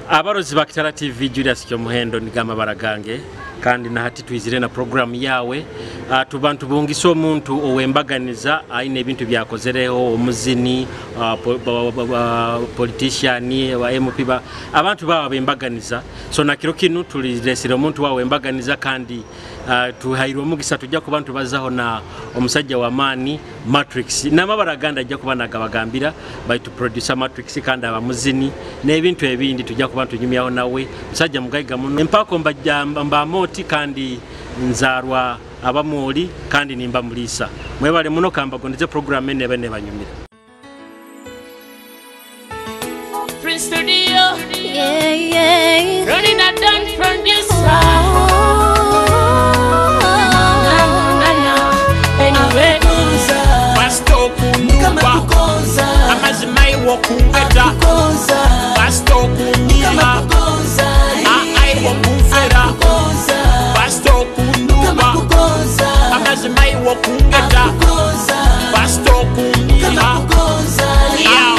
Abarozi ba Kitara TV, Julius Kyomuhendo nigamba baragange kandi nahati twizire na program yawe. Tuba ntubungisa omuntu owembaganiza aine ebintu byakozereho omuzini, politician wa MP, abantu baba bembaganiza. So na kiro kinu tuliresire omuntu wawe embaganiza kandi tuhairwe omugisa tujja kuba ntubazaho na omusajja wa maani Matrix n'amabara gandi ajja kuba nagabagambira, baitu producer Matrix kandi abamuzini n'ebintu ebindi tujja kuba ntunyumyaho nawe. Musajja mugaiga muno, empako mbamoti kandi nzarwa abamoli kandi nimba mulisa. Mwebale muno, kambagondeze program ene bene banyumira. Prince Studio, yeah. Running a dance producer. Anyway, Pastor Kunduba, amazima iwo kungeta. Pastor Kunduba, aiwo kunfera. Pastor Kunduba, amazima iwo kungeta. Pastor Kunduba,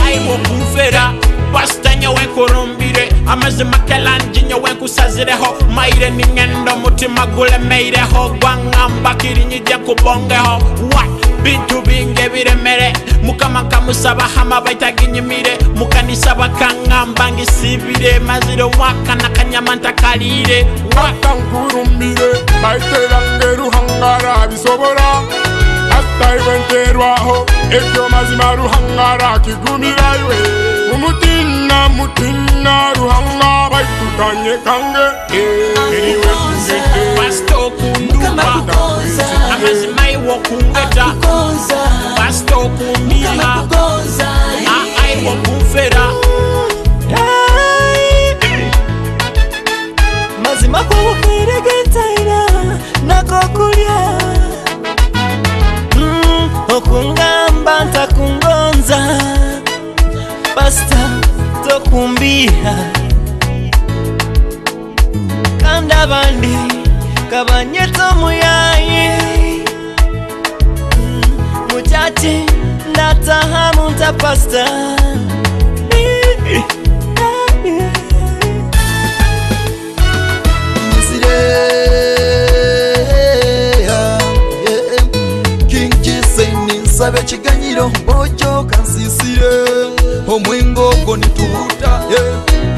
aiwo kunfera. Pastor nyowe kurumbire amazima kelanji nyowe nkusazireho maire ningendo mutima gulemeireho gwangamba kirinyije kubongeho wa bintu binge biremere mukama kamusaba hama baitaginyimire mukanisa bakangamba ngisibire mazire mwaka nakanyama ntakalire watankurumbire baiterange ruhangara bisobora ataiwenterwaho ebyo mazima ruhangara kigumira iwe umutina mutina ruhanga baitutanye kange eriwe. Pastor Kunduba, amazima iwo kungeta. Pastor Kunduba, aiwo kunfera. Mazima kubukiregetaira nakokulya okungamba ntakungonza Pastor tokumbiha kandi abandi kabanyeta omuyayi mukyaki ndataha munta Pastor. King Jisen nsabe kiganyiro mbojo kansisire omwengo ogwo nitubuta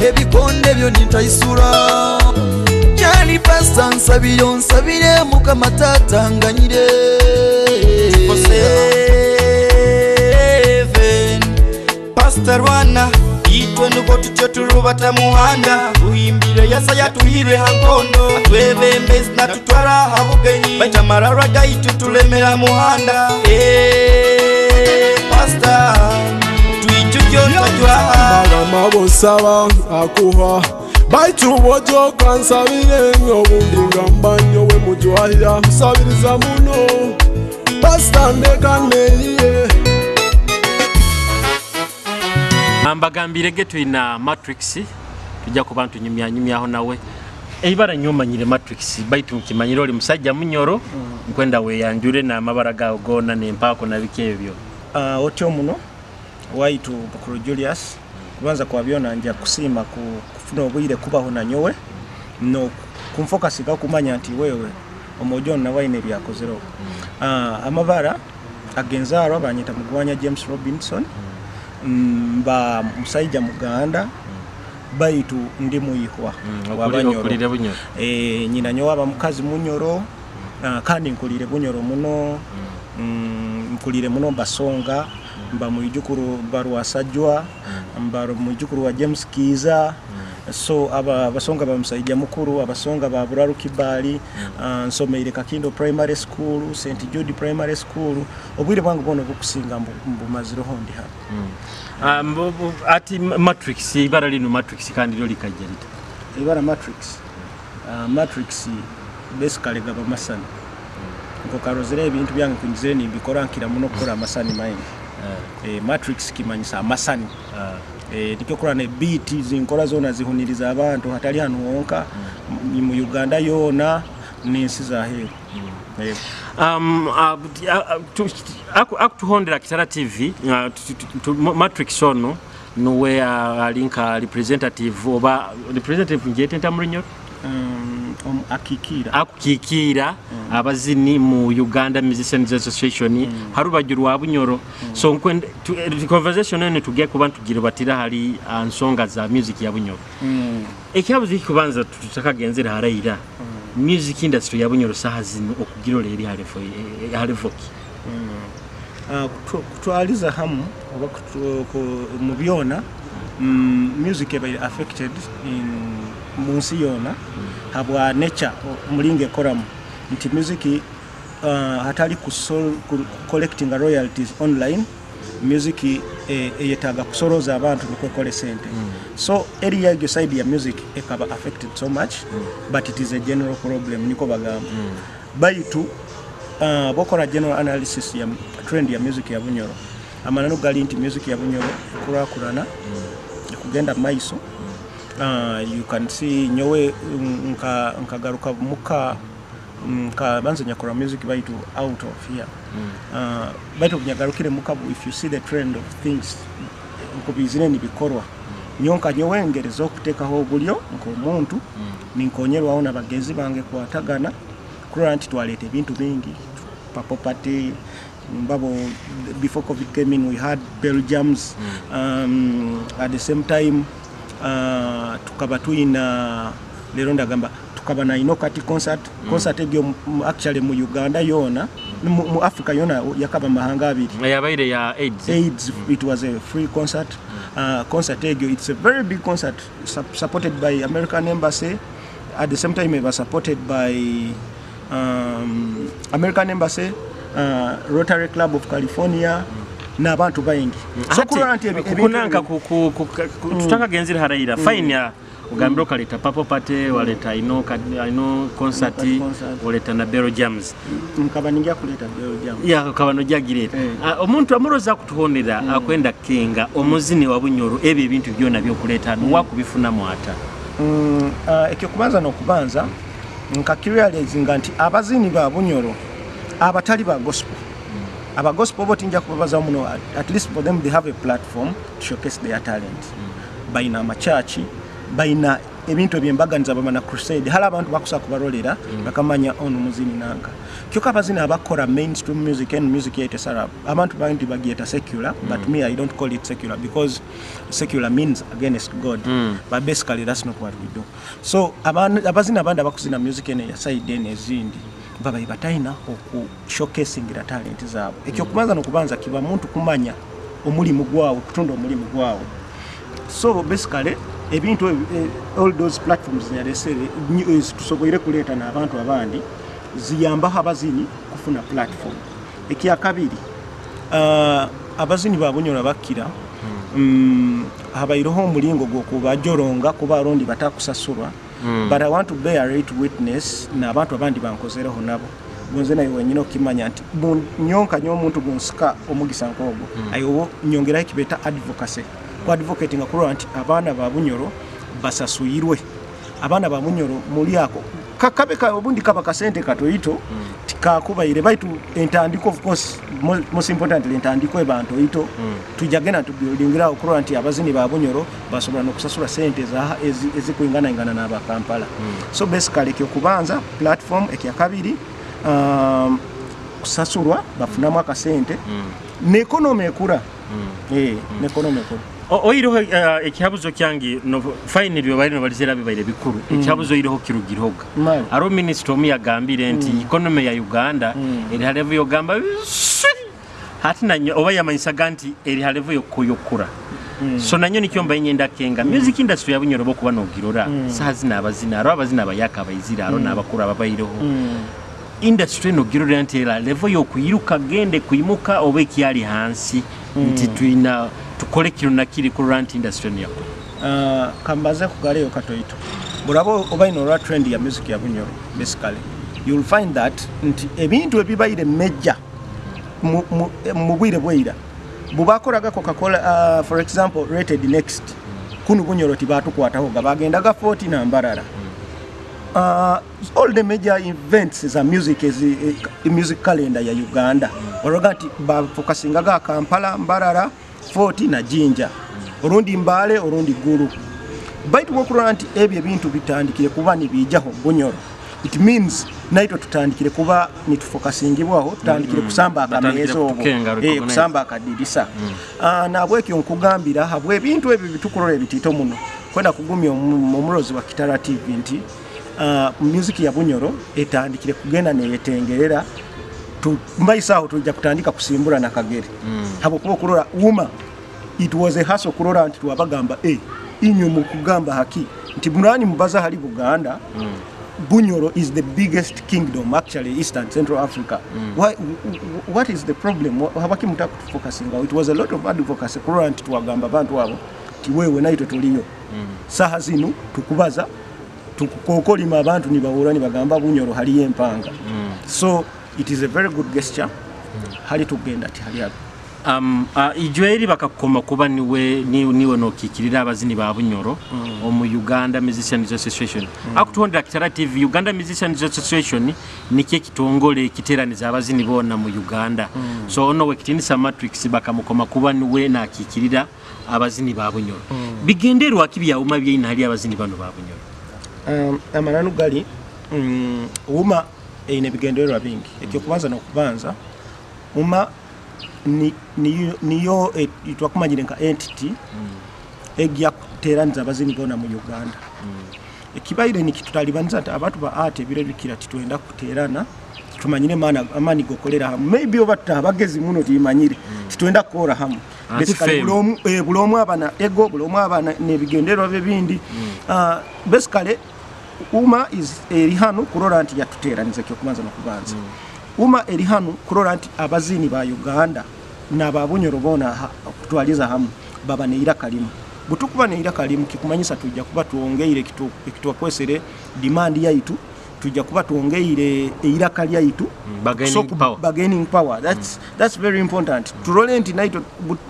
ebikonde byo nintaisura jali Pastor nsabire nsabire mukama tata nganyire 7 Pastor Rwana itwe nuko tutyo turubata muhanda uhimbire yasa yatuhire hankondo atwebembezi natutwara habugenyi baitamararwa gaitu tulemera muhanda. Pastor twijukyo tajwaha mabosaba akuha baitu bojo kansabire obundi ngamba nyowe mujwahira nsabiriza muno Pastor ndekaneiye. Mbagambire getu ina Matrix tujja kuba ntunyumya nawe eibara nyomanyire Matrix baitu nkimanyire oli musajja munyoro nkwenda weyanjure na amabara gawo gona nempako na biki ebyo. Otyo muno waitu Bukuru Julius kubanza kwa byona nja kusima kufuna obwire kubaho na nyowe no kumfocus kumanya nti wewe omojo na waine byakozero. Amabara agenzarwa banyita mugwanya James Robinson. Mba musaija muganda baitu ndi muyihwa wabanyoro. Nyina nyowe aba mukazi munyoro kandi nkulire bunyoro muno. Nkulire muno mbasonga mba mwijukuru barwasajwa mba mwijukuru wa James Kiza. So aba basonga ba musaija mukuru abasonga ba Buraru Kibali. Nsomeire Kakindo Primary School, St Jude Primary School. Obwire bwangu bono bukusinga mbumazireho ndi hano. Ati Matrix ibara lino Matrix kandi lyo likajja lita ibara Matrix. Matrix basically gaba masani nkokarozere ebintu byange kunjizire nimbikora nkira muno kukora amasani maingi. Matrix kimanyisa amasani. Nikyo ne beat zinkora zona zihuniriza abantu hatali hano wonka mu Uganda yona n'ensi za heru. Akutuhondera Kitara TV Matrix ono Nuwe ali nka representative, oba representative njete ntamurinyo. Akikiira. Akukikiira abazini mu Uganda Musicians Association harubaju rwa Bunyoro. So conversation eno tugye kuba ntugire batira hari nsonga za music ya Bunyoro. Ekyabuzo kikubanza tutakagenzera haraira, music industry ya Bunyoro saha zino okugirora eri halevoki? Kutwaliza hamu oba mu byona, music ebaire affected in mu nsi yona habwa nature mulinga ekoramu nti music hatali collecting royalties online. Music eyetaaga kusoroza abantu nikwo ekole sente. So area egyo side ya music ekaba affected so much, but it is a general problem, niko bagamba. Baitu bokora general analysis ya trend ya music ya Bunyoro, amananu gali nti music ya Bunyoro ekurakurana, ekugenda maiso. You can see nyowe nkagaruka muka nka banza nyakora music baitu out of here, baitu nyagarukire muka, if you see the trend of things nkubizine nibikorwa, nyonka nyowe ngereza okuteekaho obulyo nk'omuntu, ninkonyerwaho na bagenzi bange kwatagana kurora nti twaleeta ebintu bingi. Purple Party mbabo, before COVID came in we had Belgiums. At the same time tukaba tuyina lero ndagamba tukaba na Inokati concert. Concert egyo actually mu Uganda yona, mu Africa yona yakaba mahanga abiri. Yabaire ya AIDS. AIDS. It was a free concert. Concert egyo, it's a very big concert supported by American Embassy. At the same time it was supported by American Embassy, Rotary Club of California n'abantu baingi. So kulora nti ebintu kunanka tutakagenzera haraira fine ya ugambira ukaleta Purple Party, waleta ino concert, Concert. Waleta na Bell Jams. Nkaba ninja kuleta Bell Jams. Ya ukaba nojagireta. Eh. Omuntu amuroza kutuhonera akwenda kenga omuzini wa Bunyoro, ebyo ebintu byona byokuleta wakubifunamu ata? Ekyokubanza n'okubanza nkakirealizinga nti abazini ba Bunyoro abatali ba gospel, aba gospel bo tinja kubabaza muno, at least for them they have a platform to showcase their talent. Bayina amachachi, bayina ebintu ebyembaganiza, bamana crusade, hali abantu bakusa kubarolera bakamanya ono muzini nanka. Kyokka abazini abakora mainstream music and music yete sara abantu bangi bagiyeta secular, but me I don't call it secular because secular means against God, but basically that's not what we do. So abazini abandi abakuzina music ene ya side ene ezindi babaye batalina oku showcasingira talent zaabwe. Ekyokubanza nokubanza kiba muntu kumanya omulimu gwawe, kutunda omulimu gwawe. So basically ebintu all those platforms nyalesere tusoboire kuleeta n'abantu abandi ziyambaho abazini kufuna platform. Ekyakabiri, abazini ba Bunyoro bakkira habaireho omulingo gw'okubajoronga kuba arondi batakusasurwa, but I want to bear it witness n'abantu abandi bankozereho nabo gonze naye wenyine okimanya nti nyonka nyomuntu gunsika omugisa nk'ogwo, ayobo nyongeraho ekibeeta advocacy, ku advocating kulwa nti abaana ba Bunyoro basasuyirwe. Abaana ba Bunyoro muli ako kakabe ka obundi kaba kasente katoito tikakubaire, baitu entandiko, of course most importantly entandiko ebantu ito tujagenda tubuildingira okulwa nti abazini ba Bunyoro basobola n'okusasula sente ezikuingana ingana n'aba Kampala. So basically ekyokubanza platform, ekyakabiri kusasulwa bafunamu akasente n'ekonomi ekura. N'ekonomi ekura. Oiroho ekihabuzo kyange no finally bye no balizera bibaire bikuru, ekihabuzo iroho kirugiroga. Mali. Aro minister omu yagambire nti economy ya Uganda eri ha level yogamba hati nanyo oba yamanyisaga nti eri ha level yokuyokura. So nanyo nikyo mbaye nyenda kenga music industry ya Bunyoro bokuba nogirora saha zina abazina aro abazina abayaka abayizira aro n'abakuru ababayireho, industry nogirora nti era level yokuyiruka gende kuyimuka oba ekyali hansi nti tuyina tukole kino nakiri kurora nti industry eno yakula. Kambaze kugaleyo katoito buraba oba ino olwa trend ya music ya Bunyoro, basically you'll find that nti ebintu ebibaire major mu bwire bweira bubakoraga Coca-Cola, for example Rated Next, kunu Bunyoro tibatukwataho ga bagendaga 40 na Mbarara. All the major events za music music calendar ya Uganda ologa nti bafokasingaga Kampala, Mbarara, 40 na Jinja. Orundi Mbale, orundi Gulu. Baitu bwokurora nti ebyo ebintu bitandikire kuba nibiijaho Bunyoro, it means naitwe tutandikire kuba nitufokasingibwaho, tutandikire kusamba Batandikire akameeza obwo, kutukenga, recognize. Kusamba akadirisa. Nabwekyo nkugambira habwe ebintu ebyo bitukurora ebitiito muno kwenda kugumya omurozi wa Kitara TV nti music ya Bunyoro etandikire kugenda neyetengerera. Mbaisaho tujja kutandika kusimbura na Kagere. Habwokuba okurora UMA, it was a hustle kurora nti twabagamba inywe mukugamba haki nti murani mubaza hali Buganda. Bunyoro is the biggest kingdom actually Eastern Central Africa. Why, what is the problem? Habaki mutakufocusinga? It was a lot of advocacy kurora nti twagamba abantu abo ti wewe naitwe tuliyo. Saha zinu tukubaza tukukokolima abantu nibahura nibagamba Bunyoro haliyo empanga. So it is a very good gesture. Hali tugenda ti hali hapo. Ijweri bakakoma kuba niwe nokikirira abazini ba Bunyoro omu Uganda Musicians Association. Akutuhondera Kitara TV, Uganda Musicians Association nikye kitongole ekiteraniza abazini bona mu Uganda. So ono wekitinisa Matrix bakamukoma kuba niwe nakikirira abazini ba Bunyoro. Bigenderwa ki bya UMA byina hali abazini bano ba Bunyoro? Amananu gali UMA eine bigenderwa bingi. Ekyo kubanza nokubanza UMA niyo twakumanyire nka entity ejja kuteraniza abazini bona mu Uganda. Ekibaire nikitutalibaniza nti abantu ba art ebiro bikira titwenda kuterana, tumanyire maana amani gokolera hamwe. Maybe oba tutabagezi muno timanyire titwenda kukora hamwe. Basically bulomu abana ego, bulomu abana nebigenderwa bebindi. Basically UMA is eri hano kurora nti yatuteraniza kyo kubanza nokubanza. UMA eri hano kurora nti abazini ba Uganda n'aba Bunyoro bona kutwaliza hamwe baba neira kalimu. Butukuba neira kalimu kikumanyisa tujja kuba tuongeire ekitwakwesere demand yaitu, tujja kuba tuongeire eiraka lyaitu. Bargaining So, power. Bargaining power. That's very important. Turole nti naito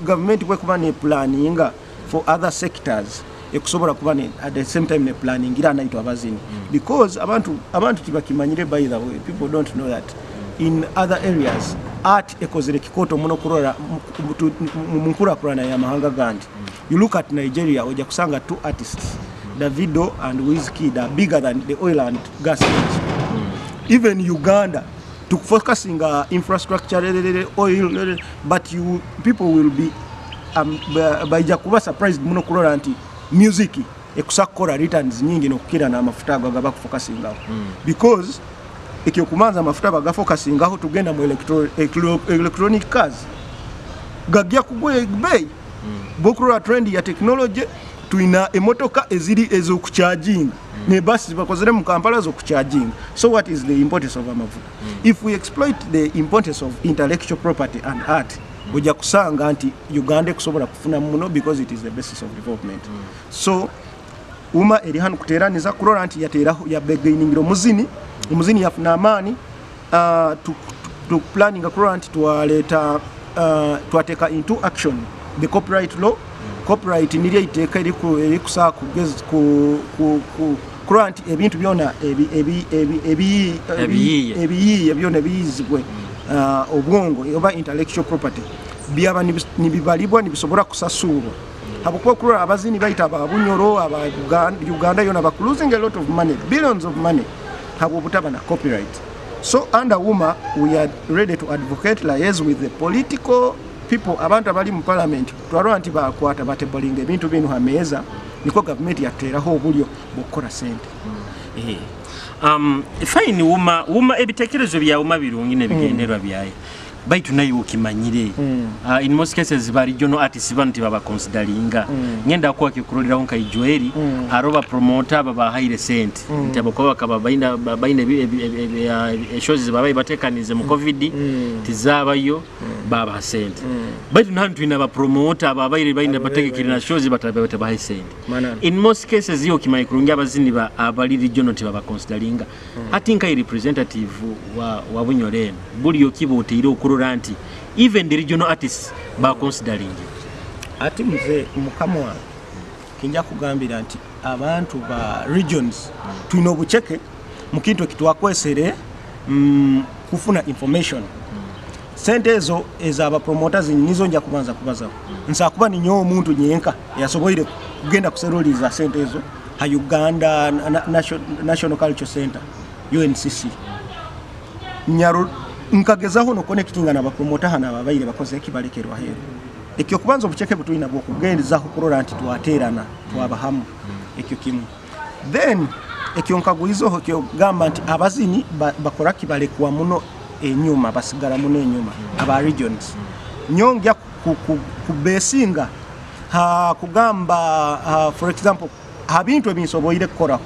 government bwekuba ne planninga for other sectors ekusobola kuba ne at the same time ne planningira naito abazini. Because abantu tibakimanyire, by the way, people don't know that in other areas art ekozere kikoto muno kurora mu nkurakurana ya mahanga gandi. You look at Nigeria, ojja kusanga two artists, Davido and Wizkid, are bigger than the oil and gas industry. Even Uganda, to focusing infrastructure, oil, but you people will be baija kuba surprised muno kurora nti music ekusakora returns nyingi nokukira n'amafuta ago agaba kufocusingaho. Because ekyo kumanza amafuta bagafocusingaho tugenda mu electronic cars gajja kugwa ebbeeyi. Bwokurora trend ya technology, tulina emotoka eziri ez'okucharginga ne basi bakozere mu Kampala z'okucharginga. So what is the importance of amafuta? If we exploit the importance of intellectual property and art, ojja kusanga nti Uganda ekusobola kufuna muno because it is the basis of development. So UMA eri hano kuteraniza kurora nti yateraho yabegainingira omuzini, omuzini yafuna amaani. Tu planning kurora nti twaleta twateka into action the copyright law. Copyright niryo iteeka erikusaa kurora nti ebintu byona Ebiyiiye. ebiyiiye byona ebiyizibwe obwongo oba intellectual property byaba nibibalibwa nibisobola kusasulwa. Habwokuba kurora abazini bayita aba Bunyoro, aba Uganda yona baku losing a lot of money, billions of money, habwobutaba na copyright. So under UMA we are ready to advocate, liaise with the political people, abantu abali mu parliament, twarora nti bakwata batebolinga ebintu bino hameeza niko gavumenti yateeraho obulyo bw'okukola sente. Fine, UMA ebitekerezo bya UMA birungi n'ebigenderwa byayo, baitu naye okimanyire in most cases ba regional artists bano tibabaconsideringa. Ngenda kuwa kikuruliraho nka Ijoeri aroba promoter babahaire sente nti abakuba bakaba baina shows babaye batekanize mu COVID tizabayo babaha sente, baitu nhantu twina ba promoter babaire baina bategekire na shows batabahaye sente. Manana. In most cases iyo okimanyi kurungi abazini ba abali regional tibabaconsideringa. Ati nka representative wa Bunyoro eno buli okiba oteire okurora nti even the regional artists ba considering. Ati muze mukama wange kinja kugambira nti abantu ba regions tulina obuceke mu kintu ekitwakwesere kufuna information. Sente ezo ez'abapromoters nizo nja kubanza kubazaho. Nsakuba ninyowe omuntu nyenka yasoboire kugenda kuseruliza sente ezo ha Uganda National Culture Center, UNCC. Nyaru nkagezaho no connectinga n'abapromota hano ababaire bakoze ekibalekerwa heru. Ekyo kubanza obucheke butulina bwokugenzaho kurora nti twaterana twaba hamu, ekyo kimu. Then ekyo nkagwizoho kyo gamba nti abazini bakora kibalekwa muno enyuma, basigara muno enyuma aba regions. Nyongya kubesinga ha kugamba for example ha bintu ebinsoboire kukoraho.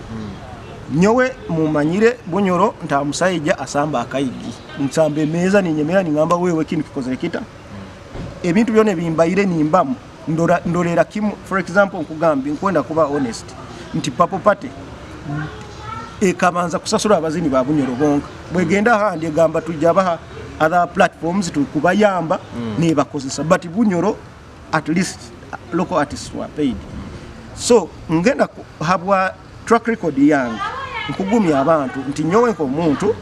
Nyowe mumanyire Bunyoro nta musajja asamba akaigi, nsamba emeza ninyemera ningamba wewe kintu kikozere kita. Ebintu byone bimbaire nimbamu ndorera kimu. For example nkugambi nkwenda kuba honest nti Papo Party ekabanza kusasura abazini ba Bunyoro bonka, bwegenda handi egamba tujabaha other platforms tukubayamba nebakozesa, but Bunyoro at least local artists were paid. So ngenda habwa track record yange nkugumya abantu nti nyowe nk'omuntu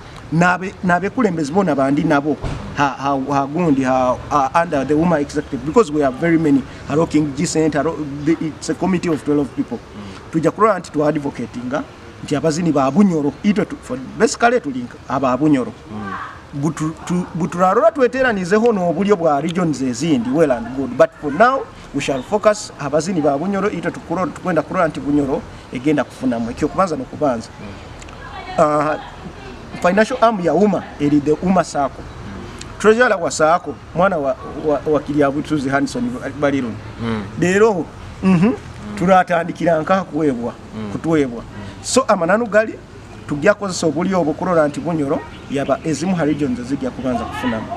nabekulembezi bona bandi nabo ha gundi ha under the UMA executive, because we have very many haro King G Center, it's a committee of 12 people. Tujja kulora nti tu advocatinga nti abazini ba Bunyoro itwe for basically tulink aba Bunyoro. Buturarora tweteranizeho n'obulyo bwa regions ezindi, well and good, but for now we shall focus abazini ba Bunyoro itwe tukwenda kurora nti Bunyoro egenda kufunamu. Ekyo kubanza no kubanza financial arm ya UMA eri the UMA Sacco. Treasurer wa Sacco mwana wa Kiryabutuzi Hanson Balirun. Lero turatandikira nka kuwebwa kutuwebwa. So amananu gali tujja kozesa obulyo obukurora nti Bunyoro yaba ezimu ha regions ezijja kubanza kufunamu.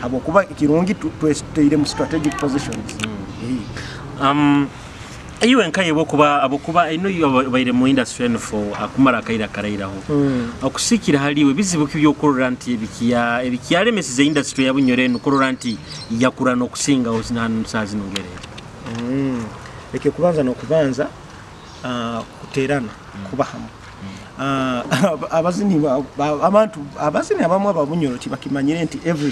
Habwokuba kirungi twesteire mu strategic positions. Iwe nkaye bokuba abokuba I know you baire mu industry eno for akumara akaira karairaho. Okusikira haliwe bizibu kibyokurora nti ebikiya ebikiyalemesize industry ya Bunyoro eno kurora nti yakura no kusinga osinanu sazi nongerera. Ekyo kubanza no kubanza kuterana kuba hamu. Abazini abantu abazini abamu ababunyoro tibakimanyire nti every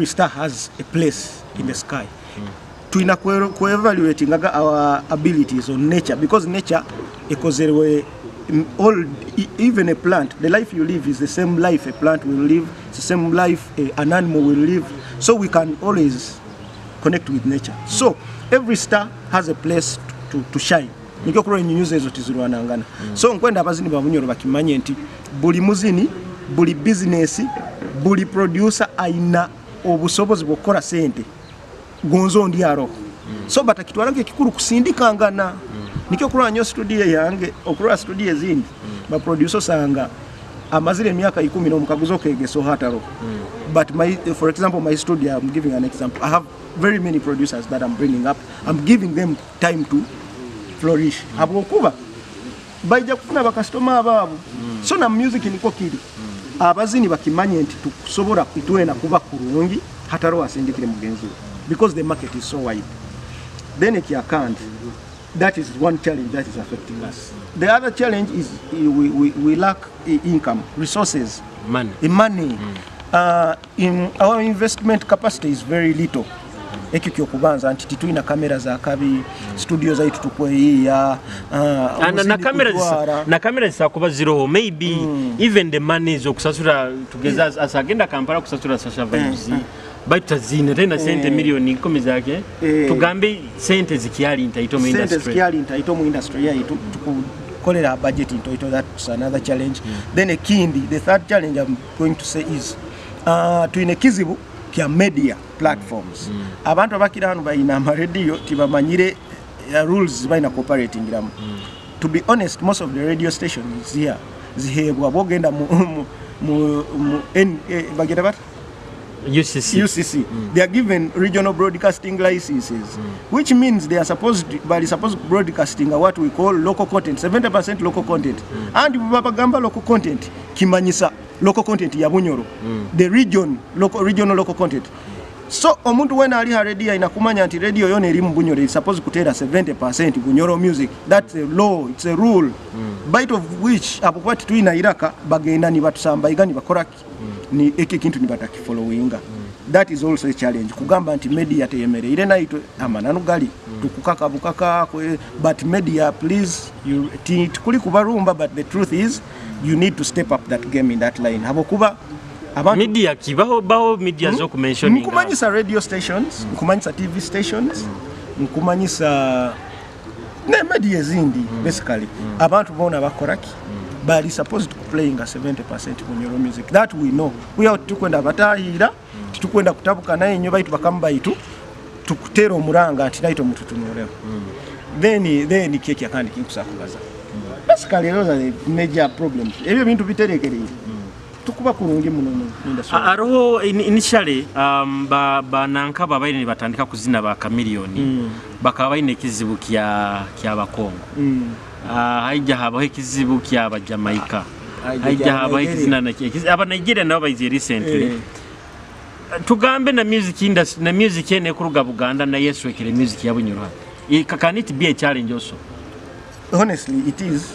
star has a place in the sky. Tuina ku-evaluating our abilities on nature, because nature ekozerwe all, even a plant, the life you live is the same life a plant will live, it's the same life an animal will live, so we can always connect with nature. So every star has a place to shine. Nikyo kurora enyunyuzi ezo tizirwanangana. So nkwenda abazini ba Bunyoro bakimanye nti buli muzini, buli business, buli producer aina obusobozi bw'okukola sente gonzo ndi aroho. So batakitwala nk'ekikuru kusindikangana. Nikyo kurora nyo studio yange okurora studio ezindi ba producer sanga amazire emyaka 10 n'omukaguzo kegeso hataro. But my, for example, my studio, I'm giving an example, I have very many producers that I'm bringing up. I'm giving them time to flourish. Habwokuba baija kufuna bakasitoma abaabo. So na music niko kiri. Abazini bakimanye nti tukusobola itwena kuba kurungi hataro asindikire mugenzi we, because the market is so wide. Then ekiyakandi, that is one challenge that is affecting us. The other challenge is we lack income, resources, money. Money. In our investment capacity is very little. Ekyo kyokubanza nti titulina kamera za kabi, studio zaitu tukweyiya, na kamera zisakuba ziroho maybe even the money zokusasura tugeza asagenda Kampala kusasura Sasha Vibes. Baitu tazina tena sente milioni 10 zake. Tugambe sente zikiali ntaito mu industry. Sente zikiali ntaito mu industry yaitu tukukolera budget ntoito, that's another challenge. Then ekindi, the third challenge I'm going to say is tuine kizibu kya media platforms. Abantu abakira hano bayina ama radio tibamanyire rules bayina cooperating. To be honest, most of the radio stations here zihebwa bogenda mu bagenda bat UCC. UCC. They are given regional broadcasting licenses, which means they are supposed to, broadcasting what we call local content, 70% local content. And babagamba local content kimanyisa local content ya Bunyoro, the region, local, regional local content. So omuntu wena ali ha radio inakumanya nti radio yone eri mu Bunyoro is supposed kutera 70% Bunyoro music. That's a law, it's a rule. Bite of which apokwati tuina iraka bagenda ni batusamba igani bakoraki. Ni eki ekintu nibatakifollowinga. That is also a challenge, kugamba nti media teyemereire naitwe. Amananu gali tukukaka bukaka but media, please, you, tikuli kubarumba, but the truth is you need to step up that game in that line, habwokuba abantu Media kibaho baho media zokumentioninga? Nkumanyisa radio stations, nkumanyisa TV stations, nkumanyisa ne media ezindi. Basically abantu bona bakoraki bali supposed to playing a 70% Bunyoro music that we know. We are tukwenda batahira, titukwenda kutabuka naye nnyo, baitu bakamu baitu tukutera omuranga nti naito mututunuleho. Then keki akandi kinkusa kubaza. Basically those are the major problems. Ebyo bintu biterekereye tukuba kurungi muno mu industry. Hariho initially bananka babaire nibatandika kuzina ba Chameleone, bakaba baine ekizibu kya Bakongo. Haija habaho ekizibu kya Bajamaika. Haija haija kya habaho Nigeria. ekizina aba Nigeria nabo baize recently. Tugambe na music industry na music ene kuruga Buganda na yeswekere music ya Bunyoro. Can it be a challenge also? Honestly, it is.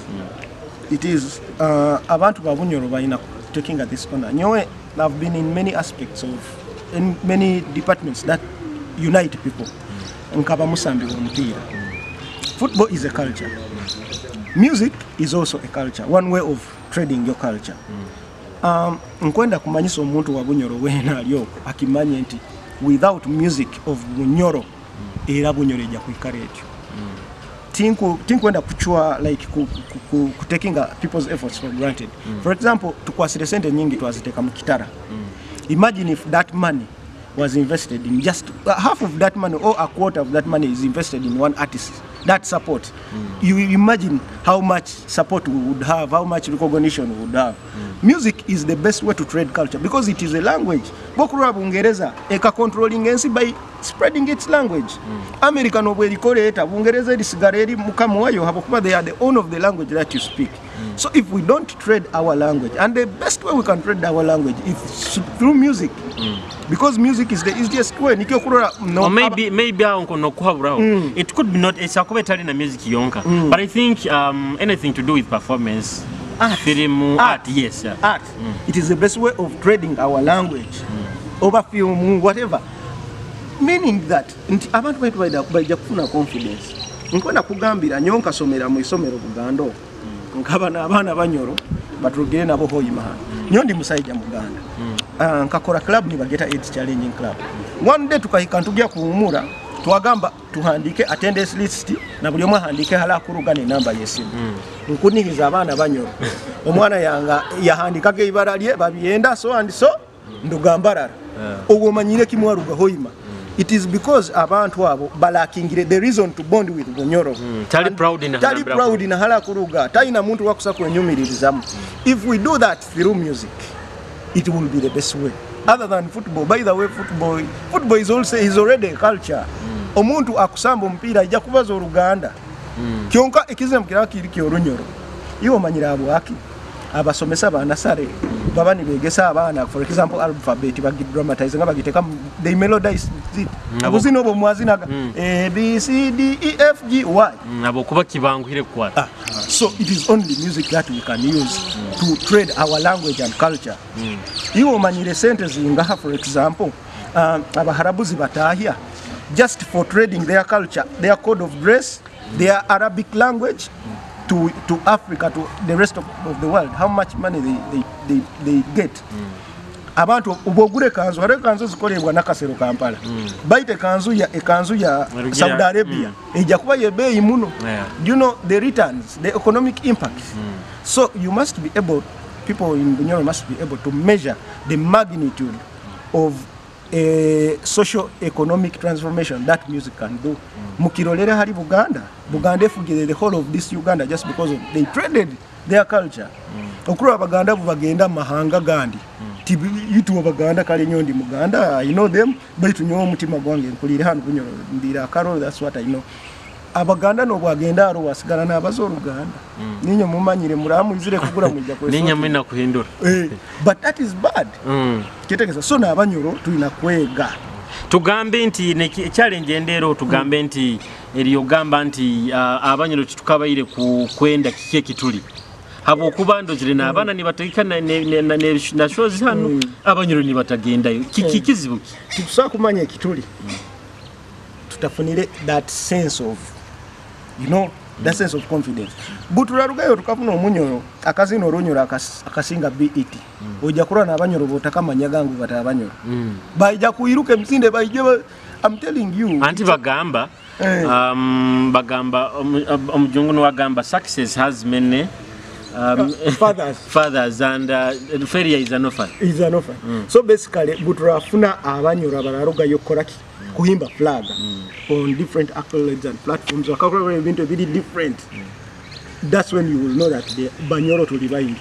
It is. Abantu ba Bunyoro balina taking at this honor. Nyowe, I've been in many aspects of, in many departments that unite people. Nkaba musambi w'omupiira. Football is a culture. Music is also a culture, one way of trading your culture. Nkwenda kumanyisa omuntu wa Bunyoro weena ali okwo akimanye nti without music of Bunyoro, era Bunyoro ejja kwikara etyo. Tinkwenda kuchwa like ku taking people's efforts for granted. For example, tukwasire sente nyingi twaziteeka mu kitara. Imagine if that money was invested in just half of that money or a quarter of that money is invested in one artist that support. You imagine how much support we would have, how much recognition we would have. Music is the best way to trade culture because it is a language. Bokurwa Bungereza eka controlling ensi by spreading its language. America nobwo erikoleeta, Bungereza erisigara eri mukama wayo habwokuba they are the owner of the language that you speak. So if we don't trade our language, and the best way we can trade our language is through music, because music is the easiest way. Nikyo kurora no, Or maybe aho nko nokuhaburaho, it could be not esakuba etali na music yonka, but I think anything to do with performance. Art. Film. Art. Art, yes, yeah. Art. It is the best way of trading our language over film, whatever, meaning that nti abantu baitu baija kufuna confidence. Nkwenda kugambira nyo nkasomera mu isomero Buganda okwo, nkaba n'abaana Banyoro batulugire nabo Hoima hano. Nyo ndi musajja Muganda. Ah, nkakora club nibageta AIDS Challenging Club. One day tukahika ntujya kuwumura, twagamba tuhandike attendance list na buli omwe ahandike hala akuruga nenamba yesimu. Nkuniriza abaana Banyoro, omwana yanga yahandikaga ibara lye babyenda so and so ndugambarara, obwo omanyire kimwaruga Hoima. It is because abantu abo balakingire the reason to bond with Bunyoro. Tali proud in Tali proud na hala kuruga, talina muntu wakusa kwenyumiririzamu. If we do that through music, it will be the best way other than football. By the way, football is also is already a culture. Omuntu akusamba omupiira ajja kubaza Oluganda, kyonka ekizibu kiraba kiri kyorunyoro. Iwe omanyire abwaki abasomesa banasare baba nibegesa abaana, for example, alphabet bagidramatize nga bagiteka they melodize it. Obuzina obwo mwazinaga A B C D E F G Y. Abo kuba kibanguhire kukwata. Ah, so it is only music that we can use to trade our language and culture. Iwe omanyire sente zingaha, for example, Abaharabuzi batahya just for trading their culture, their code of dress, their Arabic language to Africa, to the rest of the world, how much money they get. Abantu obwogura ekanzu, hariho ekanzu zikolebwa Nakasero Kampala, baita ekanzu ya Saudi Arabia ejja kuba yebeeyi muno. Do you know the returns, the economic impact? So you must be able, people in Bunyoro must be able to measure the magnitude of a social economic transformation that music can do. Mukirolere hari Buganda. Buganda efugire the whole of this Uganda just because of they traded their culture. Okuru Abaganda bubagenda mu mahanga gandi, tibitu Abaganda kale nyo ndi Muganda, I know them, baitu nyo omutima gwange nkulire hano Bunyoro, ndira akaro, that's what I know. Abaganda nobwagenda aro wasigala n'abaza Oluganda. Ninyo mumanyire muramu izire kugura mujja kwesoma. Ninya mwina kuhindura. Eh, but that is bad. Kitegeeza so n'Abanyoro tulina kwega. Tugambe nti challenge endeero, tugambe nti eriyogamba nti Abanyoro titukabaire ku kwenda kiki ekituli. Habwokuba ndozire n'abaana nibategeka na shows hano, Abanyoro nibatagendayo. Kiki kizibu ki? Titusobola kumanya ekituli tutafunire that sense of you know that sense of confidence. Butularugayo tukafuna Omunyoro akazina Orunyoro akasinga bet ojja kulwa n'Abanyoro botakamanya gangu bata Abanyoro baija kuiruka emisinde baije I'm telling you. Anti bagamba bagamba omujungu niwagamba success has many fathers. Fathers and failure is an orphan. Is an orphan. So basically buturafuna Abanyoro abararugayo kukoraki kuhimba flag on different accolades and platforms, bakakola ebintu ebiri different. That's when you will know that the Banyoro tuli baingi.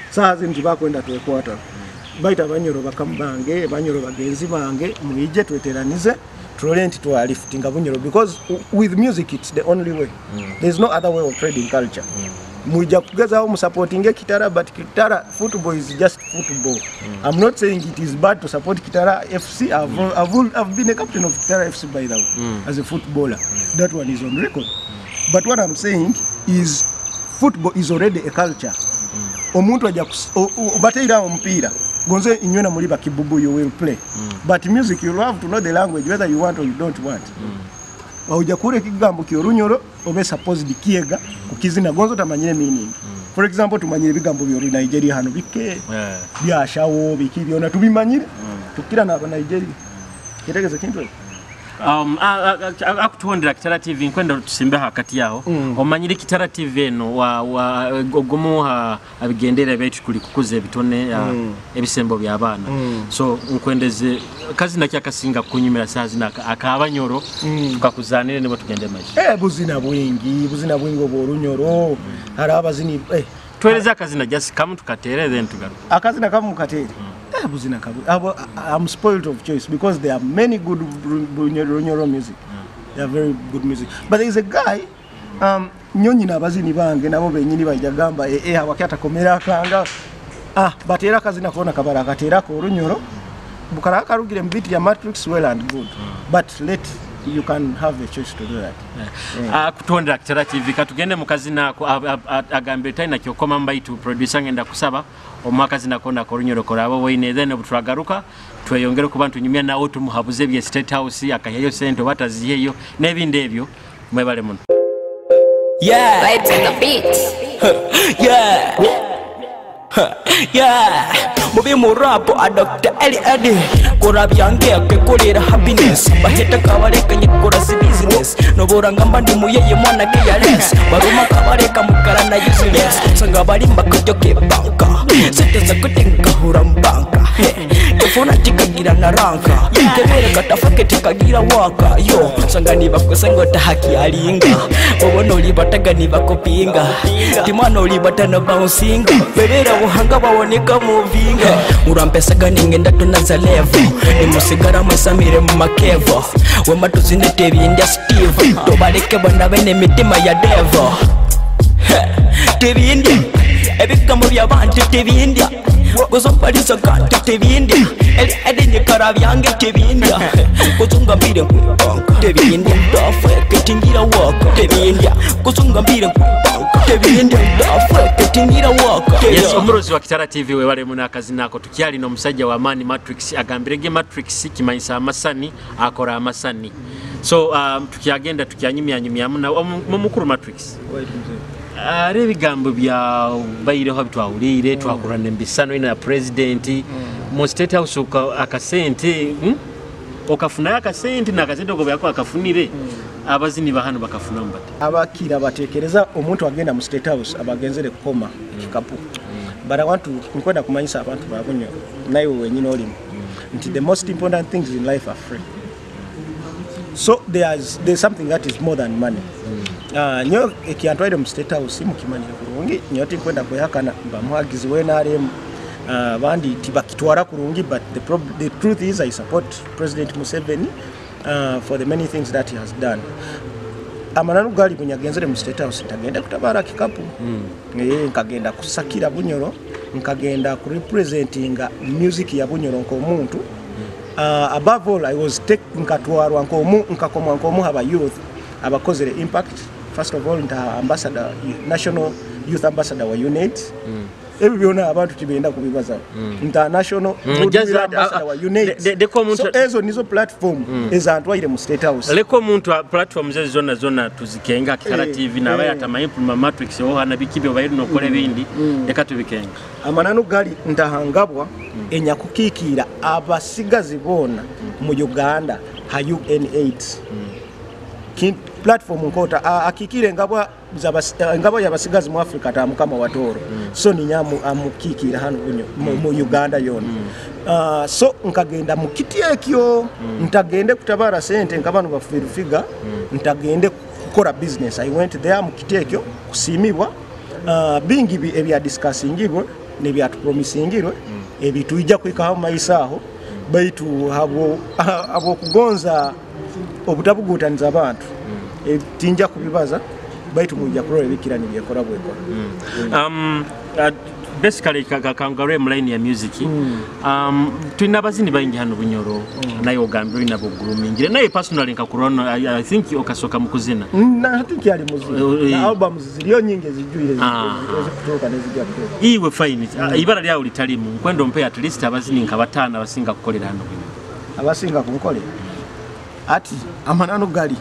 Saa zino tibakwenda twekwata baita Banyoro bakamu bange, Banyoro bagenzi bange, mwije tweteranize tulole nti twaliftinga Bunyoro, because with music it's the only way. There's no other way of trading culture. Mwija kugezaho musupportinge Kitara, but Kitara football is just football. I'm not saying it is bad to support Kitara FC. I've been a captain of Kitara FC, by the way, as a footballer. That one is on record. But what I'm saying is football is already a culture. Omuntu ajja bateera omupiira gonze inywena muli bakibubu, you will play. But music, you'll have to know the language whether you want or you don't want. Ojja kuwulira ekigambo ky'Orunyoro obe supposed kiega kukizina gonzo tamanyire meaning. For example, tumanyire ebigambo by'Oru Nigeria hano bike byashawo biki byona tubimanyire tukira n'aba Nigeria kitegeeza kintu ekyo. Akutuwondera Kitara TV, nkwenda tusimbe hakati yaho. Omanyire Kitara TV eno ogumu abigendera byaitu kuli kukuza ebitone, ebisembo by'abaana. So nkwendeze kazina ki akasinga kunyumira saa zino akabanyoro tukakuzanire nibo tugende maiso. Buzina bwingi, buzina bwingi obw'Orunyoro. Hari abazini Tuwereze akazina just kamu tukatere, then tugaruke. Akazina kamu katere. Buzina kabu abo, I'm spoiled of choice because there are many good Runyoro music. They are very good music, but there is a guy, nyonyi n'abazini bange nabo benyini bajja gamba awaki atakomera akanga bateera akazina kona kabara akateerako Orunyoro bukara akarugire mu beat ya Matrix, well and good. But let you can have a choice to do that. Kutondera Kitara TV, katugende mu kazina ako agambire talina kyokoma mbaitu producer ngenda kusaba omwakazina kona korunyoro koraba woine, then obutwagaruka tweyongere kuba ntunyumya nawe tumuhabuze bye State House akayeyo sente oba taziyeyo n'ebindi ebyo. Mwebale muno. Yeah. Vibes on the beat. Yeah. Yeah. Mubi murapo a Dr. Eli Eddie. Kora byange akekolera happiness. Baheta kabareka nyikora si business. Nobora ngamba ndi muyeye mwana careless. Baruma kabareka mukara na useless. Sanga bali mbakojo ke banka. Sente za kutenga hura mbanka. Tefona tikagira na ranka. Kebere katafake tikagira waka. Yo, sanga ni bakusengo tahaki alinga. Bobono libataga ni bakopinga. Timano libatana bouncinga. Bebera buhanga baboneka mu vinga. Urampesaga ningenda tunaza level. Nimusigara mwesamire mu makevo. Wema tuzinete bindya Steve. Tobaleke bana bene mitima ya devil. Tebindya ebigambo by'abantu tebindya. Gozompaliza kantu tebindya. Eli edinyikara byange tebindya. Kuzunga mbire nkubanka tebindya. Ndafweke tingira waka tebindya. Kuzunga mbire nkubanka tebindya. Ndafweke tingira waka. Yes, omurozi wa Kitara TV webale muno akazina ako. Tukyalina omusajja wa maani Matrix agambirege Matrix kimanyisa amasani akora amasani. So tukyagenda tukyanyumyanyumyamu na mukuru Matrix. Ari ebigambo bya baireho bitwawulire twakurana embisano ina president mu State House akasente okafunayo akasente n'akasente ogo byako akafunire abazini bahano bakafuna mbate. Abakira batekereza omuntu agenda mu State House abagenzere kukoma kikapu. But I want to nkwenda kumanyisa abantu ba Bunyoro naye wenyine olimu nti the most important things in life are free. So there's something that is more than money. Nyo ekyantwaire mu State House mukimanyire kurungi nyo tinkwenda kwehakana mba muhagizi we NRM. Bandi tibakitwara kurungi, but the truth is I support President Museveni for the many things that he has done. Amananu gali bunyagenzere mu State House ntagenda kutabara kikapu. Nkagenda kusakira Bunyoro, nkagenda kurepresentinga music ya Bunyoro nk'omuntu. Above all I was take nkatwarwa nkomu nkakomwa nkomu aba youth abakozere impact. First of all nta ambassador national Youth ambassador wa UNAIDS. Ebyo byona abantu tibenda kubibazaho. International goodwill ambassador wa UNAIDS. Leka omuntu- So ezo nizo platform ezantwaire mu State House. Leka omuntu platform ze zonna zonna tuzikenga Kikara TV naba yatamanyi Matrix ohana biki byo bayiri nokola ebindi, leka tubikenga. Amananu gali ntahangabwa enyakukiikira abasigazi boona mu Uganda ha UNAIDS. Platform nkota akikire engabwa engabwa y'abasigazi mu Africa ta mukama wa Toro. So ninyamu amukikira hano bunyo mu Uganda yona. So nkagenda mu kiti ekyo, ntagende kutabara sente nkabanu bafirufiga, ntagende kukora business. I went there mu kiti ekyo kusimibwa. Bingi ebya discussingibwe nebyatupromisingirwe ebitujja kwikaho mu maiso aho, baitu habo kugonza obutabugutaniza abantu. Tinja kubibaza, baitu mujja kurora ebikira nibyekora bwekora. Basically kangarwe mu line ya music. Tulina abazini baingi hano Bunyoro, naye ogambye olina bugroomingire, naye personally nkakurona I think okasoka mu kuzina. Na think yali muziki. Na albums ziriyo nyingi ezijjuire ezikutuuka n'ezijja kutuuka. Iwe fine, ibara lyawo litalimu nkwenda ompe at least abazini nka bataano abasinga kukolera hano Bunyoro. Abasinga kunkolera ati amananu gali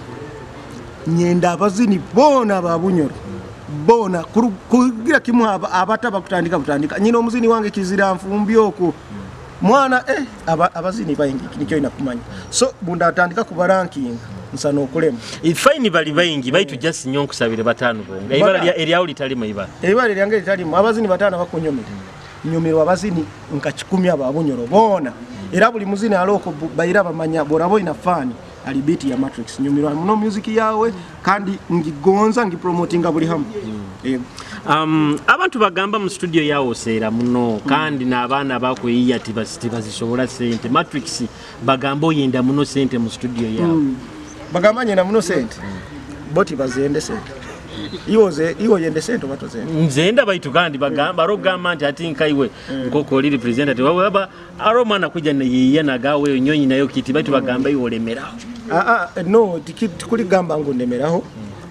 nyenda abazini boona ba Bunyoro boona kugira kimu abataba kutandika butandika. Nyina omuzini wange Kizira nfumbi okwo mwana abazini baingi nikyo ina kumanya. So bunda atandika kuba ranking nsana okulema. Fine bali baingi baitu just nyo nkusabire bataano bonga. Ibara eryawo litalimu ibara. Ibara lyange litalimu abazini bataano bakunyomera. Nyumirwa abazini nka 10 aba Bunyoro boona. Era buli muzini aloko baira bamanya borabo ina fani ali beat ya Matrix. Nyumirwa muno music yawe kandi ngigonza ngipromotinga buli hamu. Abantu bagamba mu studio yawo seera muno kandi n'abaana bakuyiya tibazisobola sente. Matrix bagamba oyenda muno sente mu studio yawe. Bagamba nyenda muno sente. Boti bazende sente. Iwo yende sente oba tozende. Nzenda baitu kandi bagamba arogamba nti ati nkaiwe nkoko oli representative waba aro mwana kuja neyiya nagawe nyonyi nayo kiti baitu bagamba iwo olemeraho. No tikuligamba ngu ndemeraho.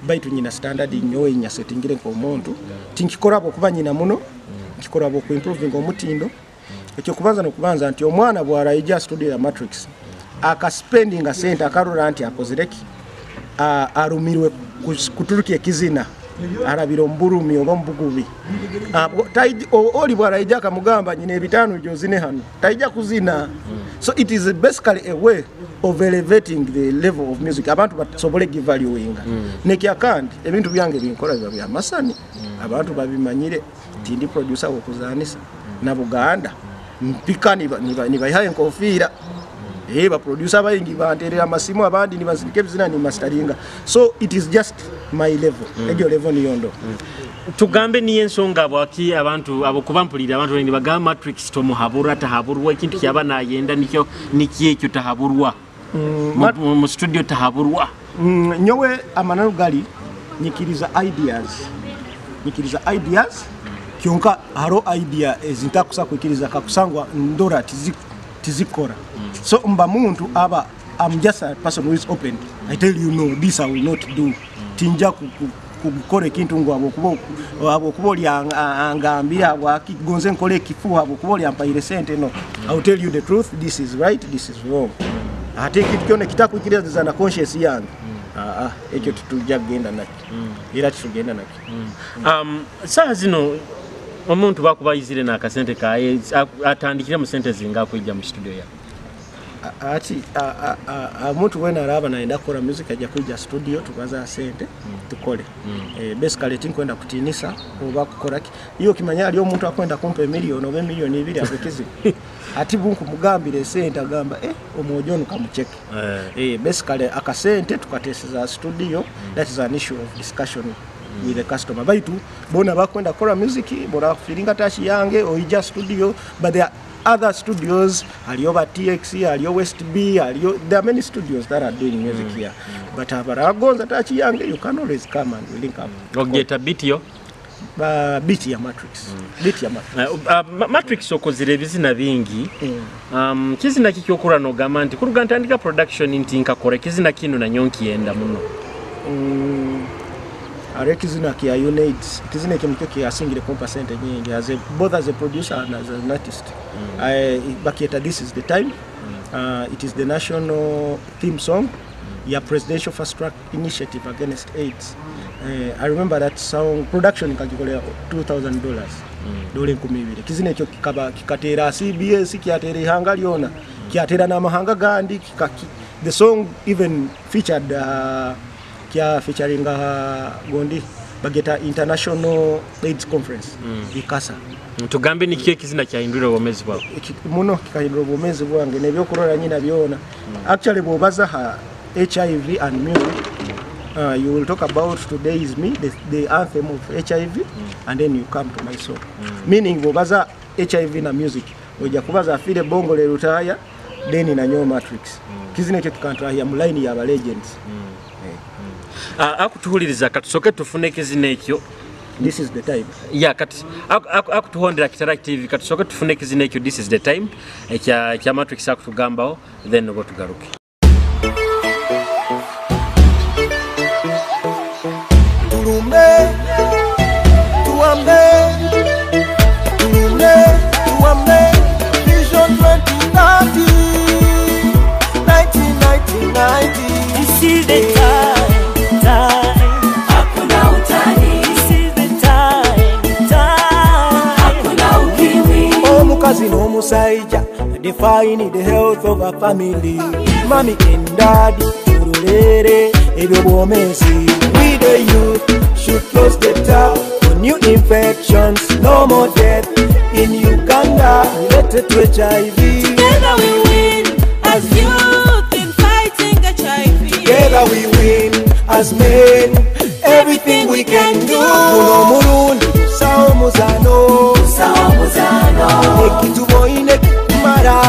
Baitu nyina standard nyowe nyasetingire nk'omuntu. Tinkikora abo kuba nyina muno, nkikora abo ku improving omutindo. Ekyo kubanza nokubanza nti omwana bw'araija studio ya Matrix akaspendinga sente akarora nti akozireki arumirwe kuturukia ekizina arabira omburumi oba omubugubi. Oli bw'araija akamugamba nyina ebitaano gyozine hano taija kuzina. So it is basically a way of elevating the level of music abantu basobole givaluinga. Nekyakandi ebintu byange binkora biba bya masani. Abantu babimanyire tindi producer wokuzanisa na Buganda mpika nibayihaye enkofiira. Ba producer bayingi banterera amasimu abandi nibazirike bizina ni masteringa. So it is just my level. Egyo level niyondo. Tugambe niye ensonga bwaki abantu abo kubampulira abantu ni bagamba Matrix tomuhabura tahaburwa ekintu kyaba nayenda nikyo niki ekyo tahaburwa. Mu studio tahaburwa. Nyowe amananu gali nyikiriza ideas. Nyikiriza ideas kyonka haro idea ezintakusa kwikiriza kakusangwa ndora tizikora. So mba muntu aba I'm just a person who is open. I tell you no, this I will not do. Tinja kukora ekintu ngu abo kuba oli angambira gonze nkole ekifu abo kuba oli ampaire sente no. I will tell you the truth, this is right, this is wrong. Ate ekintu kyona kitakwikiriza na conscience yange. Ekyo tutujja kugenda nakyo. Era tutugenda nakyo. Saa zino omuntu bakubayizire n'akasente kaye atandikire mu sente zinga kwijja mu studio yawe. Ati omuntu wena araba naenda kukora music ajja kwijja studio tubaza sente tukole. Basically tinkwenda kutinisa oba kukora ki. Iyo kimanya ali omuntu akwenda kumpa emiliyoni oba emiliyoni 2 abekizi. Ati bunku mugambire sente agamba omwojo ono kamucheke. Basically akasente tukateseza studio, that is an issue of discussion with the customer. Baitu bona bakwenda kukora music bona feeling attach yange oija studio, but there are other studios, aliyo ba TX, aliyo West B, aliyo, there are many studios that are doing music here. But abaragonza touch yange, you can always come and we link up. Ogeta beat yo? Beat ya Matrix. Beat ya Matrix. Matrix okozire ebizina bingi. Kizina kikyokura nogamba nti kuruga ntandika production nti nkakora kizina kino na nyonki yenda muno. Hariho ekizina kya UNAIDS, ekizina ekyo nikyo kyasingire kumpa sente nyingi as a, both as a producer and as an artist. Bakyeta "This Is the Time". It is the national theme song ya Presidential Fast Track Initiative Against AIDS. I remember that song production nkagikolera $2000, dola 2000. Ekizina ekyo kikaba kikateera CBS, kyateera ihanga lyona, kyateera n'amahanga gandi. The song even featured, kya featuring gondi bageta International AIDS Conference, ICASA. Tugambe, nikyo ekizina kyahindwire obwomezi bwawe? Muno kikahindura obwomezi bwange nebyokurora nyina byona. Actually, bwobaza ha HIV and music, you will talk about "Today Is Me", the anthem of HIV, and then you come to my song. Meaning bwobaza HIV na music, ojja kubaza Afire Bongole Lutaaya, then nanyo Matrix. Kizina ekyo kikantwahya mu line ya ba legends. Akutuhuliriza, katusoke tufune ekizina ekyo. "This Is the Time". Ya, kati akutuhondera Kitara TV, katusoke tufune ekizina ekyo "This Is the Time" ekya Matrix akutugambaho, then oba tugaruke. Tulumbe tuwambe, tulumbe tuwambe, Vision 2030, 1990. This is the time, time. Hakuna utani. This is the time, time. Hakuna ukimwi. Omukazi n'omusajja define the health of a family. Mommy and daddy, turulere ebyobwomezi. We the youth should close the tap on new infections. No more death in Uganda related to HIV. Together we win as youth in fighting HIV. Together we win as men, everything we can do. Guno omulundi tusawo muzano, Sawa muzano. ekituboine kikumala.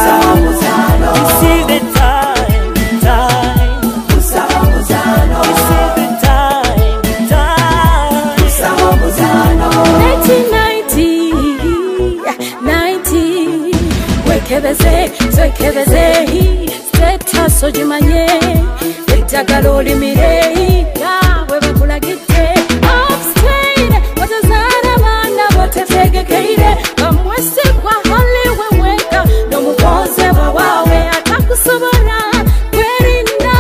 Sawa muzano. This is the time, time. Sawa muzano. This is the time, time. Sawa muzano. 1990, 90. Wekebeze, twekebeze, status ogimanye, eddagala olimire nga bwe bakulagidde. Abstain, watazaala baana botetegekeire, bamwesigwa haliwe weka n'omugonzebwa waawe atakusobola kwerinda,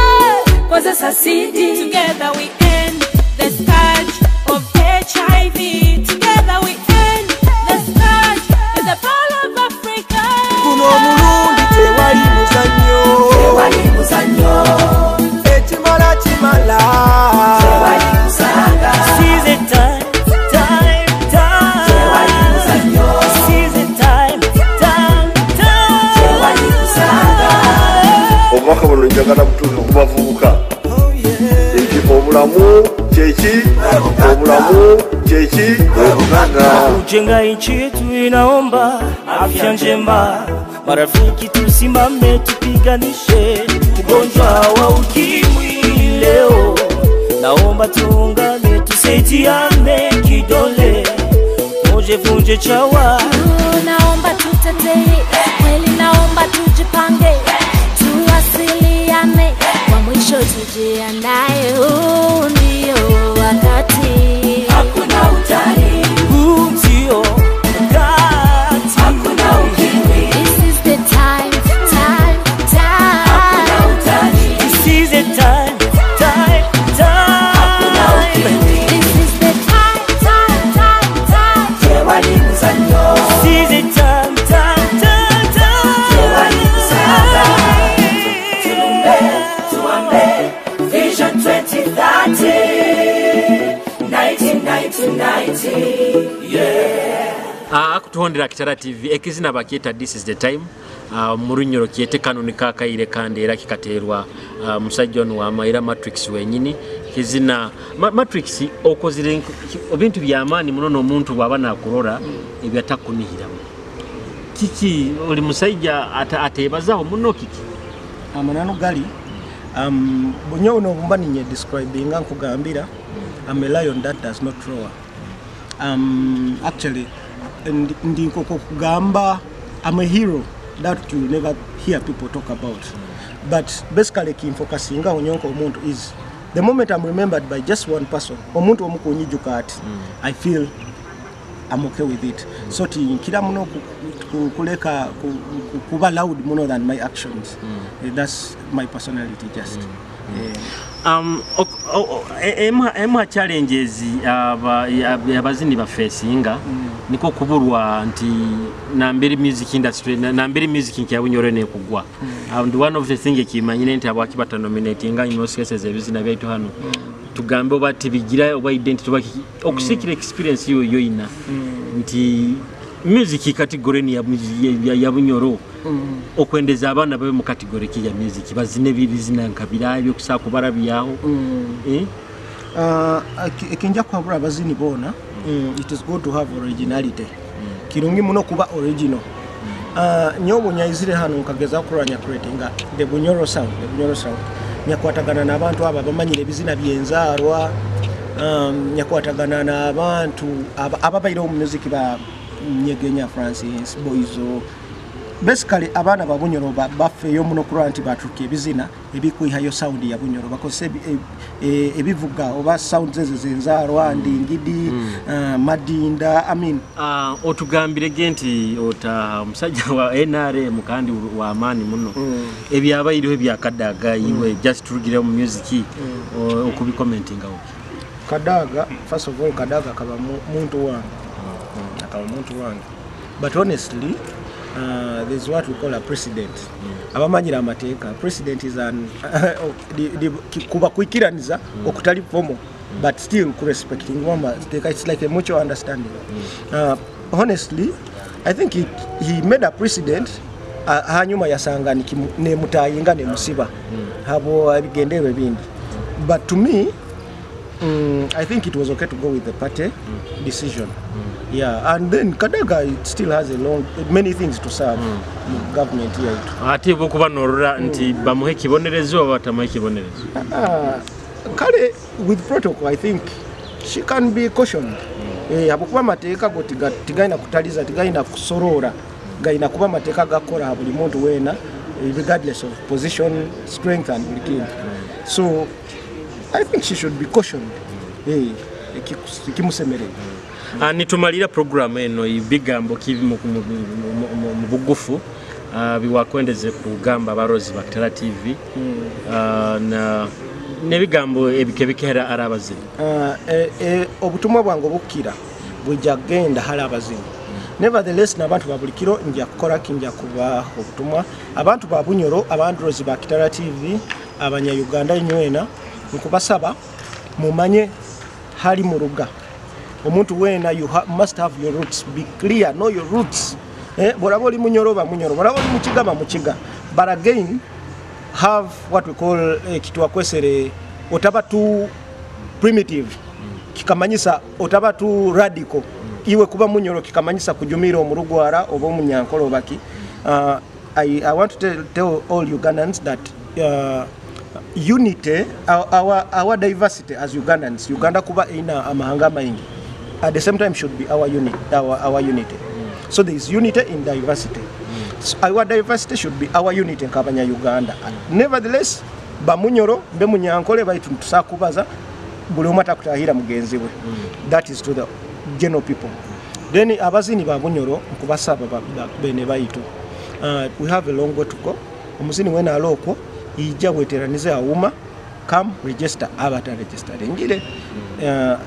kozesa sidi. Together we end the scourge of HIV. Together we end the scourge in the whole of Africa. Guno omulundi tewali muzannyo. Tewali muzannyo. Ekimala kimala. Tewali kusaaga. This is the time, time, time. Tewali muzannyo. This is the time, time, time. Tewali kusaaga. Obubaka buno njagala butuuke ku bavubuka nti obulamu kyeki, obulamu kyeki, bwebugagga. Kujenga nchi yetu inaomba afya njema. Marafiki, tusimame tupiganishe ugonjwa wa ukimwi leo. Naomba tuungane, tusaidiane kidole moja, vunje chawa. Naomba tutetee kweli, naomba tujipange, tuwasiliane, kwa mwisho tujiandae. Huu ndio wakati. Hakuna utani. Huu ndio wakati. Hakuna ukimwi. This is the time, time, time. Hakuna utani. This is the time, time, time. This is the time, time, time, time. Tewali muzannyo. This is the time, time, time, time. Tewali kusaaga. Tulumbe, tuwambe, Vision 2030, 1990. Yeah. Akutuhondera Kitara TV, ekizina bakyeta "This Is the Time". Murunyoro kyete kanuni kakaire, kandi era kikateerwa musajja ono wamaira Matrix wenyini. Kizina Matrix okozire ebintu byamaani muno, n'omuntu bw'aba nakurora ebyatakunihiramu. Kiki, oli musajja ateebazaho muno, kiki? Amananu gali, nyowe nobumba ninye describinga, nkugambira I'm a lion that does not roar. Actually ndi nkoko kugamba I'm a hero that you never hear people talk about, but basically kinfokasinga onyonka omuntu is The moment I'm remembered by just one person, omuntu omu kunyijuka ati, I feel I'm okay with it. So tinkira muno kuleka kuba loud muno than my actions. That's my personality just. Emu challenges abazini bafacinga niko kuburwa nti nambiri music industry, nambiri music nkyabunyoro nekugwa. And one of the thing ekimanyire nti abwaki batanominatinga in most cases ebizina byaitu hano, tugambe oba tibigira oba identity oba okusikira experience yo yoina nti music category ni ya Bunyoro, okwendeza abaana babe mu category ki ya music, bazine bizina nkabira ebyokusaa kubarabyaho, eh? Ekinja kuhabura abazini bona, it is good to have originality. Kirungi muno kuba original. Nyobo nyaizire hano nkageza kuranya creatinga the Bunyoro sound, the Bunyoro sound nyakwatagana n'abantu aba bamanyire ebizina byenzarwa, nyakwatagana n'abantu ababaire mu music ba Nyegenya Francis Boizo. Basically abaana ba Bunyoro bafeeyo muno kulwa nti batuuka ebizina ebikwihayo sound ya Bunyoro, bakozesa ebivuga oba sound ezo zenzarwa, ndingidi, madinda, I mean. Otugambire ge nti ota omusajja wa NRM kandi wa amaani muno, ebyabairiho ebyakadaga iwe just turugire mu music, okubicommentingawo? Kadaga, first of all, Kadaga akaba muntu wange, akaba muntu wange, but honestly, there's what we call a precedent. Abamanyira amateeka, precedent is an kuba kwikiraniza okutali formal, but still kurespecting amateeka. It's like a mutual understanding. Honestly, I think he made a precedent, hanyuma yasanga nemutayinga nemusiba habo ebigendererwa ebindi. But to me, I think it was okay to go with the party decision. Yeah, and then Kadaga, it still has a long, many things to serve mu government yaitu. Ate bokuba norora nti bamuhe ekibonerezo oba batamuhe ekibonerezo? Kale with protocol, I think she can be cautioned. Habwokuba amateeka go tigalina kutaliza, tigalina kusorora, galina kuba amateeka gakola buli muntu weena, regardless of position, strength and buli kintu. So I think she should be cautioned. Ekimusemerera. Nitumalira program eno, ibigambo kibi mu bugufu biwakwendeze kugamba abarozi ba Kitara TV, na n'ebigambo ebikebikera ari abazini? Obutumwa bwange obukira bwijja kugenda hali abazini. Nevertheless, n'abantu ba buli kiro nja kukola ki, nja kuba obutumwa abantu ba Bunyoro, abandrozi ba Kitara TV, abanya-Uganda nywena, nkubasaba mumanye hali muruga omuntu wena. You must have your roots, be clear, know your roots. Bw'olaba oli Munyoro, ba Munyoro, bw'olaba oli Mukiga, ba Mukiga, but again have what we call kitwakwesere, otaba too primitive, kikamanyisa otaba too radical. Iwe kuba Munyoro kikamanyisa kujumira omurugwara oba omunyankole obaki. I want to tell all Ugandans that unity, our diversity as Ugandans, Uganda kuba ina amahanga maingi, at the same time should be our unit, our unity. So there is unity in diversity. So our diversity should be our unity nk'abanya Uganda. Nevertheless, bamunyoro mbe munyankole baitu tusakubaza buli omu atakutahira mugenzi we. That is to the general people. Then abazini ba Bunyoro nkubasaba bene baitu. We have a long way to go. Omuzini wena alokwo ijja weteranize awuma, come register, abata register ngire.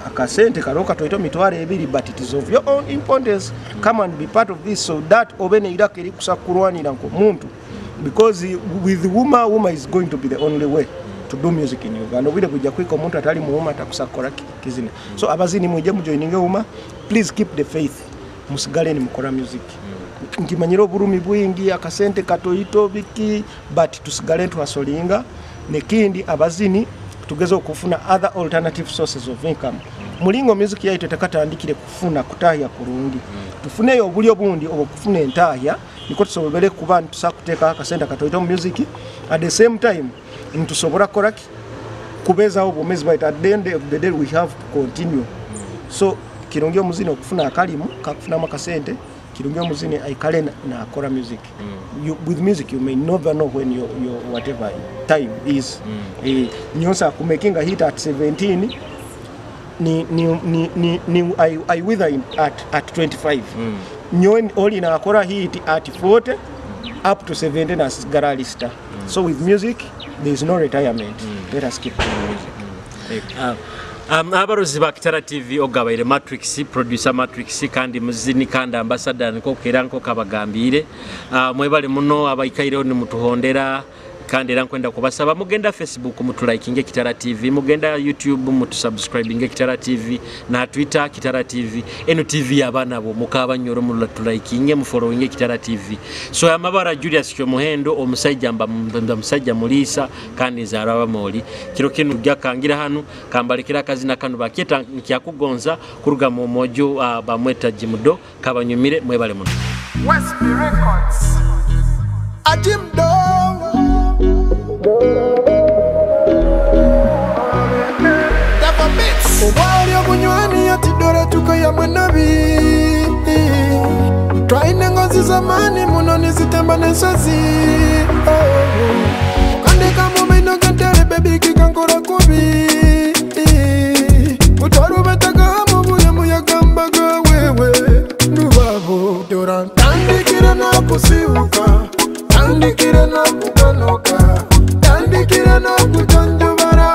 Akasente kaloka toito 20,000, but it is of your own importance. Come and be part of this so that obene iraka eri kusakulwanira nko muntu, because with UMA, UMA is going to be the only way to do music in Uganda. Obwire bujja kwika omuntu atali mu UMA atakusakora kizina. So abazini muje mujoininge UMA, please keep the faith, musigale ni mukora music. Nkimanyira oburumi bwingi, akasente katoito biki, but tusigale tuhasolinga. Nekindi abazini tugeze okufuna other alternative sources of income. Mulingo music yaitu tekatandikire kufuna kutahya kurungi, tufuneyo obulyo bundi obukufuna entahya, niko tusobole kuba ntusakuteeka akasente katoito mu music. At the same time ntusobola koraki kubezaho obwomezi bwaitu. At the end of the day we have to continue. So kirungi omuzini okufuna akalimu kakufunamu akasente. Kirungi omuzini aikale nakora music. With music you may never know when your whatever time is. Nyonsa kumakinga hit at 17 ni I wither in, at 25. Nyowe oli nakora hit at 40 up to 70 nasigara ali star. So with music there is no retirement. Let us keep doing music. Abarozi ba Kitara TV ogabaire Matrix, producer Matrix, kandi muzini kandi ambassador niko kera nko kabagambire. Mwebale muno abaikaireho ni mutuhondera, kandi era nkwenda kubasaba mugenda Facebook mutulaikinge Kitara TV, mugenda YouTube mutusubscribinge Kitara TV, na Twitter Kitara TV. Eno TV y'abaana bo mukabanyoro mutulaikinge, mufollowinge Kitara TV. So amabara Julius Kyomuhendo omusajja mba musajja mulisa kandi zaraba moli. Kiro kinu gyakangira hanu kambalekera akazina kanu bakyeta nkyakugonza kuruga mu mojo bamweta Jimudo kabanyumire mwebale muno. West Records. Ajimdo. Obwali obunywani atidore tukoya mwenabi. Twaine ngozi zamani muno nizitemba n'ensozi. Okandika mu mino gentere baby kikankora kubi. Utarubetaga mu bule muyagambaga wewe nubabo. Dora ntandikire n'okusiiwuka, ntandikire n'okuganoka, ntandikire n'okutonjobara.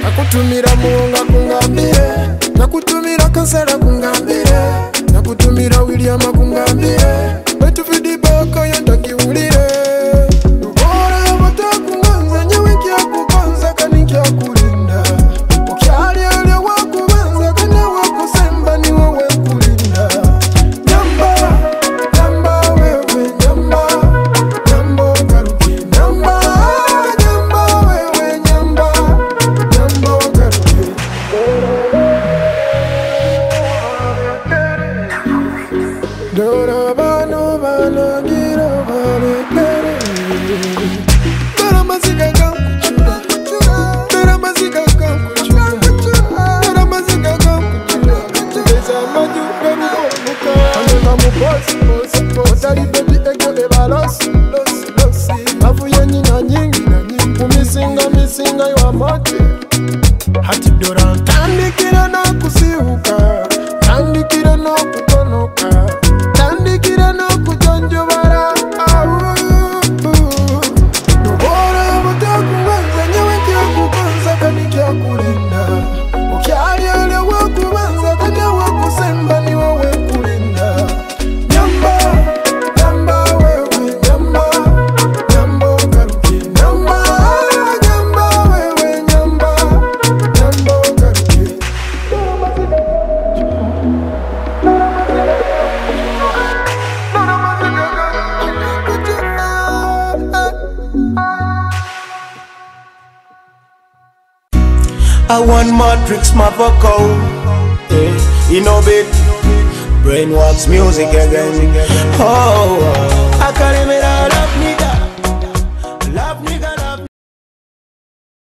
Nakutumira muwonga kungambire, nakutumira kansela kungambire, nakutumira William kungambire, betufidibaka yantakiwulire. Ubora batakunganza nyewe nkyakugonza kandi nkyakulinda, ukyali oli wakubanza kandi wakusemba ni wowe kulinda. Nyamba, nyamba wewe nyamba, nyamba ugaruke nyamba, nyamba wewe nyamba, nyamba ugaruke. Dora bano bano gira balekere. Dora maziga gankuchura, dora maziga gankuchura, dora maziga gankuchura. Beza maju garuka, anema mu boss boss boss. Otali baby ego ebalos los los. Avuye nyina nyingi na nyingi, kumisinga misinga yo amote. Hati dora ntandikira n'okusiiwuka, ntandikira n'okugonoka, ntandikira n'okujonjobara. Ubora butakubanza nyewe nkyakugonza kandi nkyakulinda, ukyali oli wakubanza kandi wakusemba ni wowe kulinda. Nyamba, nyamba wewe nyamba, nyamba ugaruke nyamba, nyamba wewe nyamba, nyamba ugaruke. I want Matrix, my vocal, yeah, in orbit, brainworks music again. Oh, I can't even love me.